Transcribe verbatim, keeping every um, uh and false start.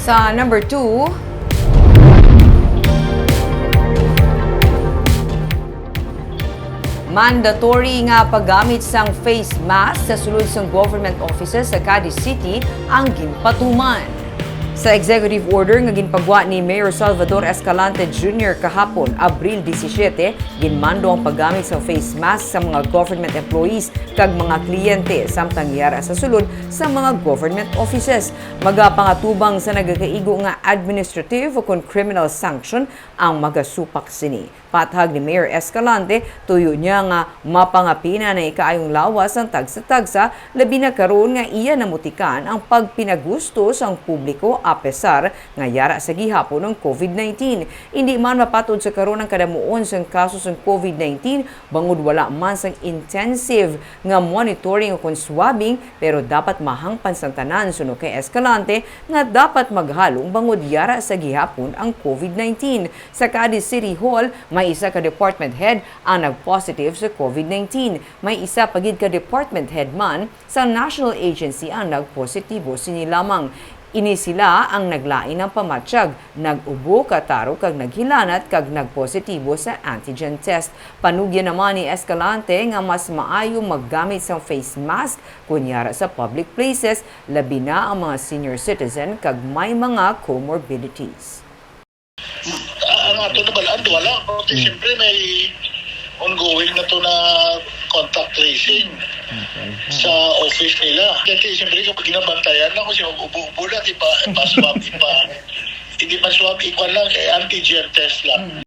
Sa number two, mandatory nga paggamit sang face mask sa sulod sang government offices sa Cadiz City ang ginpatuman. Sa executive order nga ginpagwa ni Mayor Salvador Escalante Junior kahapon, Abril disisiete, ginmando ang paggamit sa face mask sa mga government employees kag mga kliyente, samtang yara sa sulod sa mga government offices. Magapangatuban sa nagakaigo nga administrative ukon criminal sanction ang magasupak sini. Pathag ni Mayor Escalante, tuyo niya nga mapangapina na ikaayong lawas ang tagsa-tagsa, labi na karon nga iya namutikan ang pagpinagusto sang publiko apesar nga yara sa gihapon ang covid nineteen. Indi man mapatod sa karon ang kadamuon sang kaso sang covid nineteen, bangod wala man sang intensive nga monitoring ukon swabbing, pero dapat mahangpan sang tanan suno kay Escalante nga dapat maghalong bangod yara sa gihapon ang covid nineteen. Sa Cadiz City Hall, may isa ka department head ang nag-positive sa covid nineteen. May isa pa gid ka department head man sa national agency ang nagpositibo sini lamang. Ini sila ang naglain ang pamatyag, nag-ubo, katarog kag naghilanat kag nagpositibo sa antigen test. Panugyan naman ni Escalante nga mas maayo maggamit sang face mask kon yara sa public places, labi na ang mga senior citizen kag may mga comorbidities. Ang ato na balaan, wala. Kasi siyempre may ongoing na to na contact tracing sa office nila. Kasi siyempre, kung ginabantayan lang, kung siya ubo-ubo lang, ipa, ipa-swab, ipa, hindi pa swab, ipa lang, eh, antigen test lang.